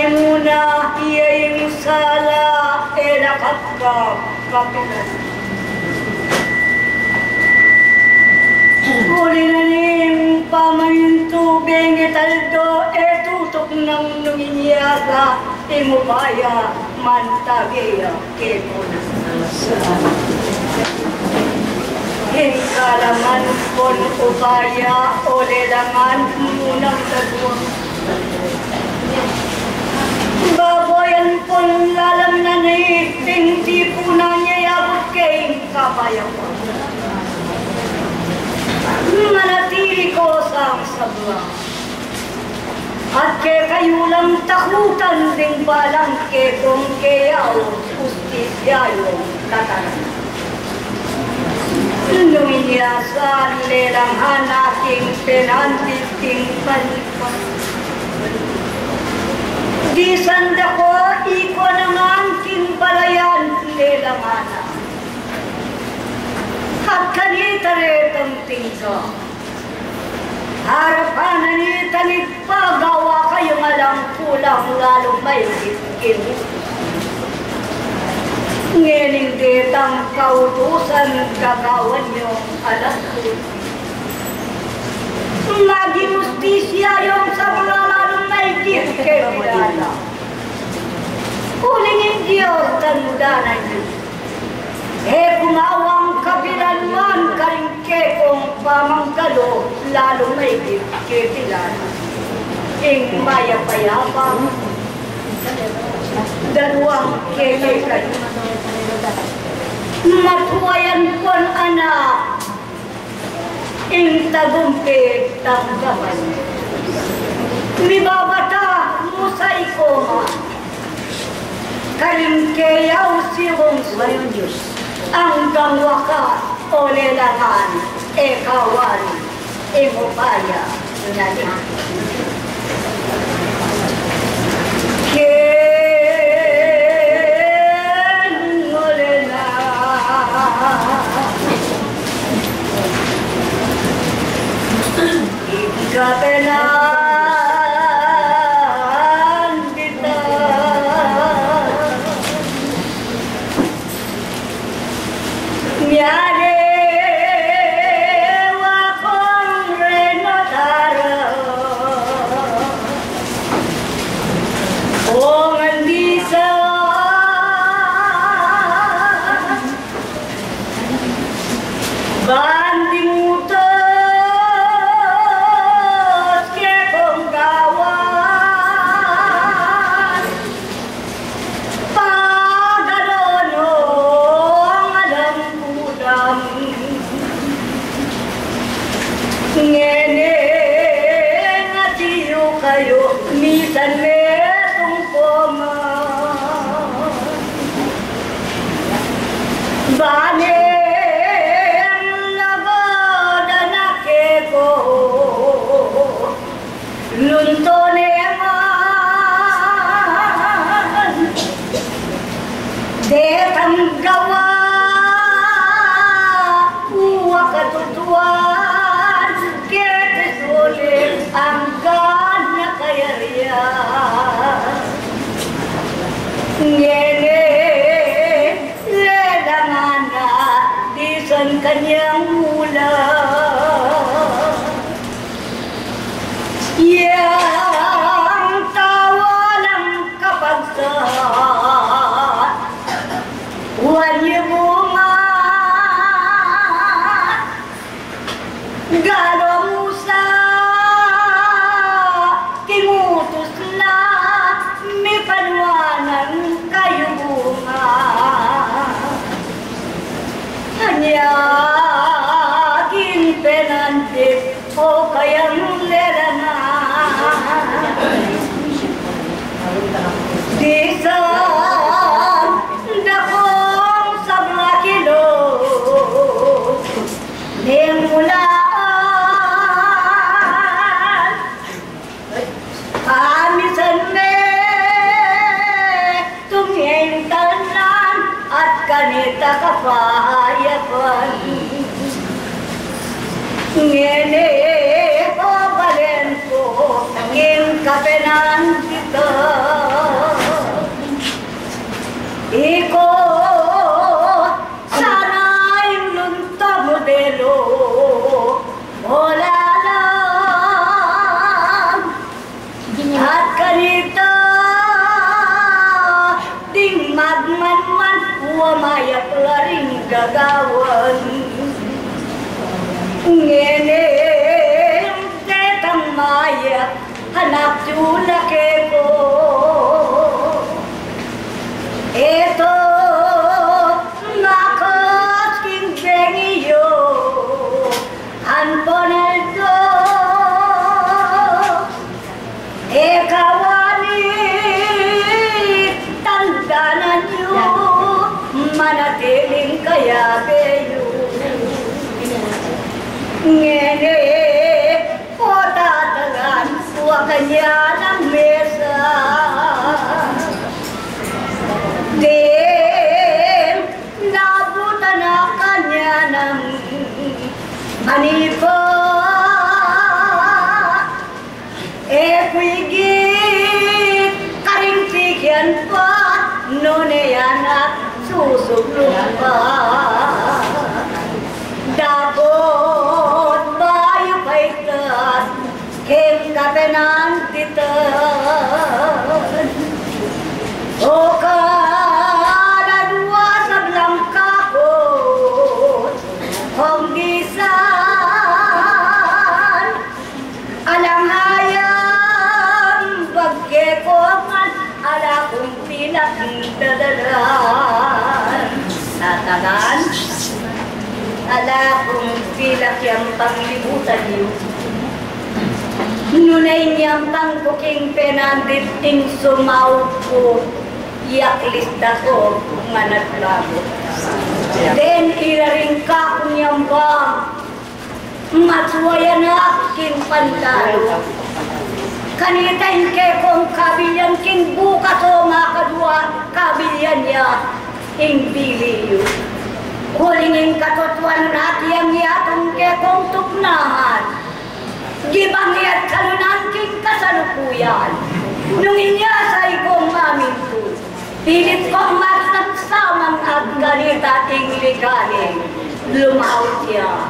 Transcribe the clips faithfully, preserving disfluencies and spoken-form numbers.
Muna, iya ing sala, e na kapkap kapilan. Uli na ning pamanyuntu, bengi taldo, e tutuk nang nung inyasa, ing upaya, mantabe ya. Ing kalaman pon upaya o lelangan munang daduang. Baboyan pon lalam na ni ing tipunan ya, abut ke ing kapayapan. Manatili ko sang sabla. At kekayu lang takutan ding balang kekong keyau, ustisya yung tatanan. Nung inyasa, lelangan na king penanti king panipa. Di sanda ko iko naman king balayan lelangan na. At kanita retang tingga. Harapan na nitang igpagawa kayung alang kulang lalung maigit keni. Ngening detang kautusan gagawan yung alang kulang. Maging ustisya yung sabla lalung maigit keni lala. Uling ing Dios, tandanan yu. E kumawang kapilanman karing kekong pamanggalu, lalu maigit keti lalu. Ing mayap a yabang, daduang kekong kayu. Matuayan pon anak, ing tagumpit tanggapan. Mibabata mu sa iko man, karing keyau sirungsung, anggang wakas o lelangan, e kawan ing upaya na ni. Ken o lelangan. Ika penan kita. Miale wa kong reno tara. O ngan di sa Banding utus kekong gawan, pagalono alang kulang. Ngeni, ngeni, atiu kayu, misan metung ko man. Bane lagad a nake ko, lunto ne man. Detang gawa, uwa katutuan, keti sulit anggang kayarian. Ngeni, lelangan na, disan kanyang mula. Yang tawalang kapagsa, wani bunga. Galu mu sa king utus na mipanuanan kayu bunga. Anya king penantit o kayang lelangan. Disan dakong sabla kilo. Ning mulaan, pamisan me, tumingin tanan, at kanita kapayapan. Ngeni, o balen ku, king kapenan kita. Atiu lake ko, e to makas king bengi yu, antonaldo, e kawani tandanan yu, manatiling kayabe yu. Ngeni, o tatalan ku kanya nang mesa. Ding nabutan na kanya nang manipa. E ku igit karing tikian pa, nune anak susublung pa. Dapot bayu pa itas king kapenan ditan. O kaladua sablang kakot, kong disan, alang ayam bagke ko man, ala kung pinagdadalan. Tatalan, ala kung pilak yang panglibutan yu. Nune inyampan ku king penandit ing sumaup ku, yaklis da ku ngan at lagu. Den ira ring kakung yampan, matua ya na king pandalu. Kanita ing kekong kabilian king buka to makadua, kabilian ya ing bili yu. Uling ing katutuan na tiang yatung kekong tuknaan. Gibang iya't kalunan king kasalukuyan. Nung inya sa ikong mamintu, pilit kong magsapsamang at kanita ing ligani. Lumaut ya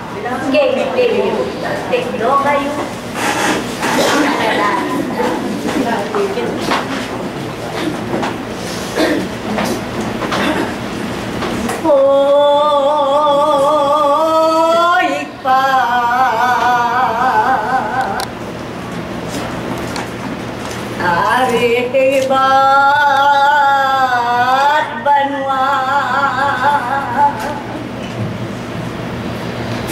king pilit. Tiklo kayu. Oy, pa. Ari ibat banua,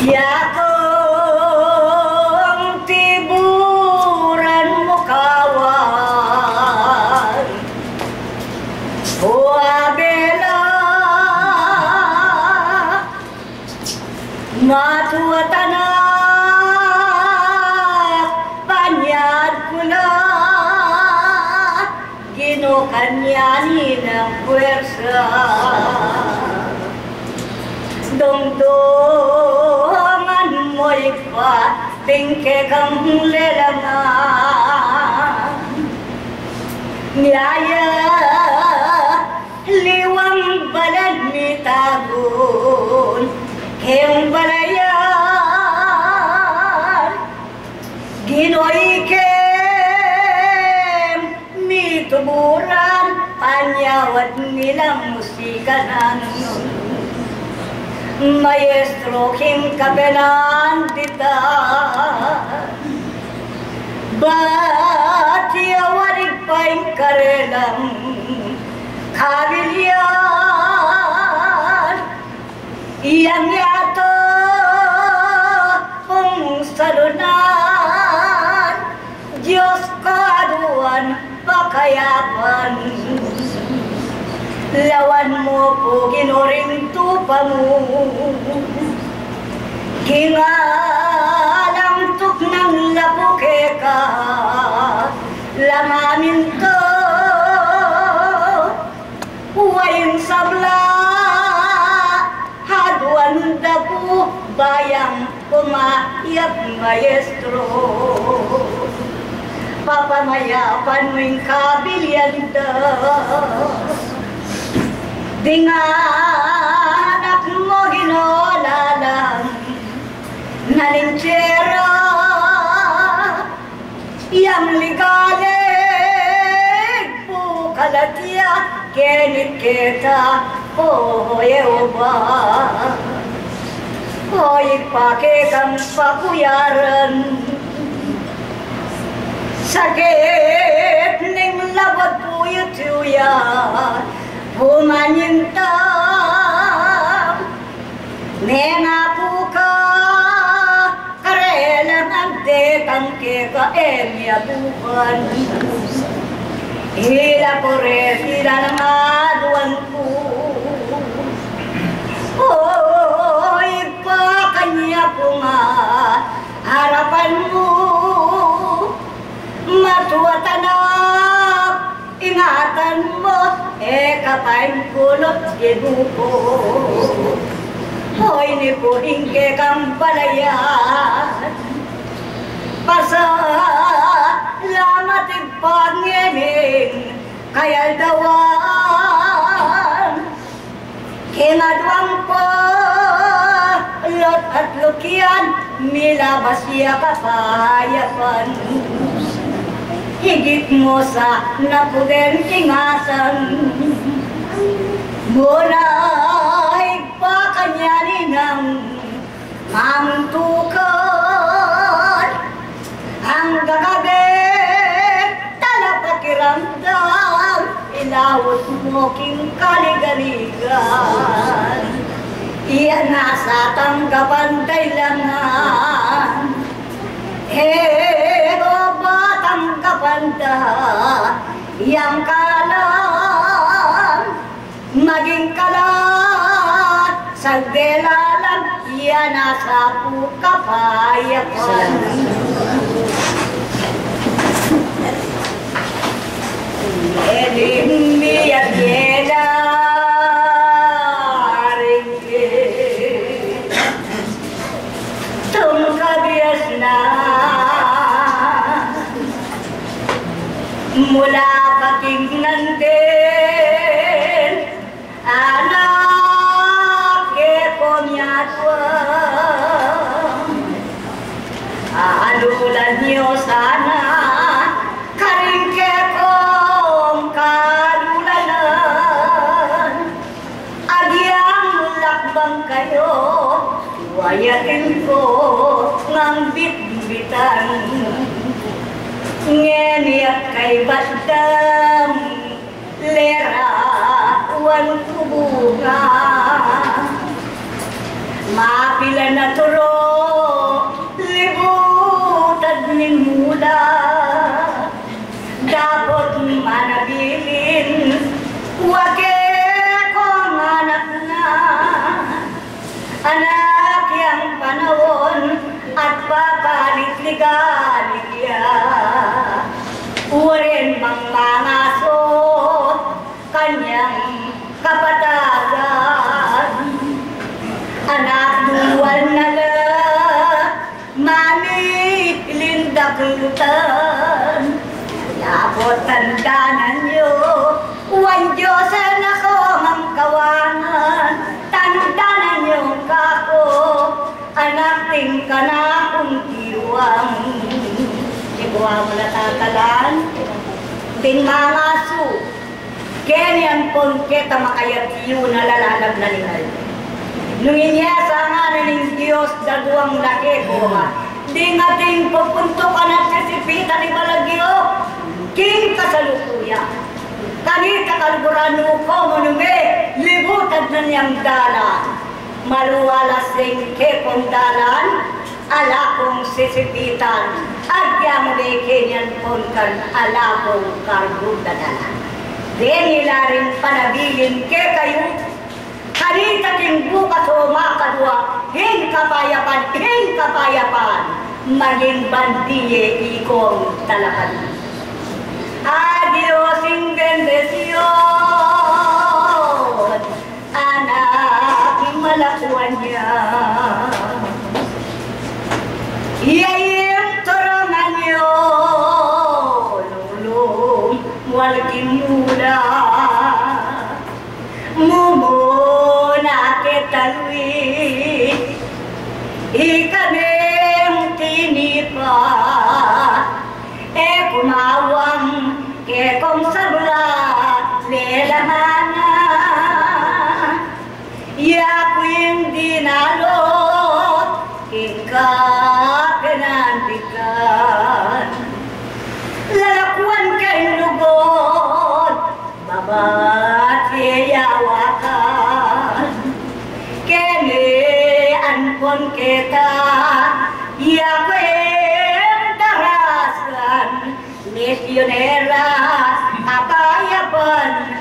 ya kung tiburan mu kawan, o Abela. Matua tanak panyad ku la, Ginu, kanyan ing puersa. Dongdongan mu pa ding kekang lelaman. Miyaya liwang balan mitagun keng balayan, Ginu, ikeng mituburan, panyawad mi lang mu sikanan. Maestro, king kapenan ditan, bat ya warig pa ing karelang kabilian, yang yatu kung salunan, Dios kaduan pakayapan. Lawan mu pu, Ginu, ring tupa mu, king alang tuknang lapu keka, la mamintu wa ing sabla, aduan da pu bayang kumayap, maestro. Papamayapan mu ing kabilian da ding anak mu, Ginu, lalam na ning tierra. Yang ligalig pu kalatya, keni keta, o Jeova. O Ibpa, kekang pakuyaran, Sakit ning labat pu yu tuya, pumanyinta. Mengaku ka, karela ngan detang keka e mi abukan. Ila pure, ila nang aduan ku. O, Ibpa, kanya ku nga arapan mu. Matuat anak, ingatan mu, e ka painkulot, Ginu ku. Hoy ni pu ing kekang balayan. Pasalamat Ibpa ngening kayaldawan. King aduang pu, Lot at Lukian, milabas ya kapayapan. Igit mu sa na pu den ingatan. Mula Ibpa kanya ninang mamuntukan, anggang kabe talapakiramdam, ilaut mu king kaligaligan. Iya na sa tanggapan da ilangan. He, o ba, tanggapan da yang kalam. Maging kalat sa delalam, iya na sa pu kapayapan. Elim mi at yela ringgit. Tungkabias na mula patingnan din, anak ke ponyatwa. Adulan yu sana karing kekong kadulanan. Agyang lakbang kayu, wayatin ku ngang bitbitan. Ngeni at kaybat dang lera wan ku bunga. Mapilan a turu, libutad ning mula. Dapot manabilin wa kekong anak na, anak yang panaun at papalit ligalig ya. Urin mang mangaso kanyang kapatagan. Anak, duwal na la mami lindaklutan. Dapot tandanan yu, wan Dios na kong kawangan. Tandanan yu kaku, anak, ding kanakung tiwang. Di ku amu natatalan ding mangasu. Keni ampon keta makayat yu na lalanag na ningal. Nung inya sa ngana ning Dios, daguang laki ku nga, ding ating pupuntukan at sisipitan i balang yu king kasalukuyan. Kanita kaluguran nu komu, nung me libutad na niyang dalan. Maluwalas ding kekong dalan, ala kung sisipitan, agyang de kenian pon kan ala kung kargud a dalan. Deni la ring panabilin kekayu, kanita king bukas o makadua, ing kapayapan, ing kapayapan, maging bandi ye ikong talakan. Adios ing bendisyun. Anak, malakuan ya. Iya ing turungan yu, lulung walking mula. Mumuna keta lui, ikaming tinipa. E ku Pioneras, abayaban,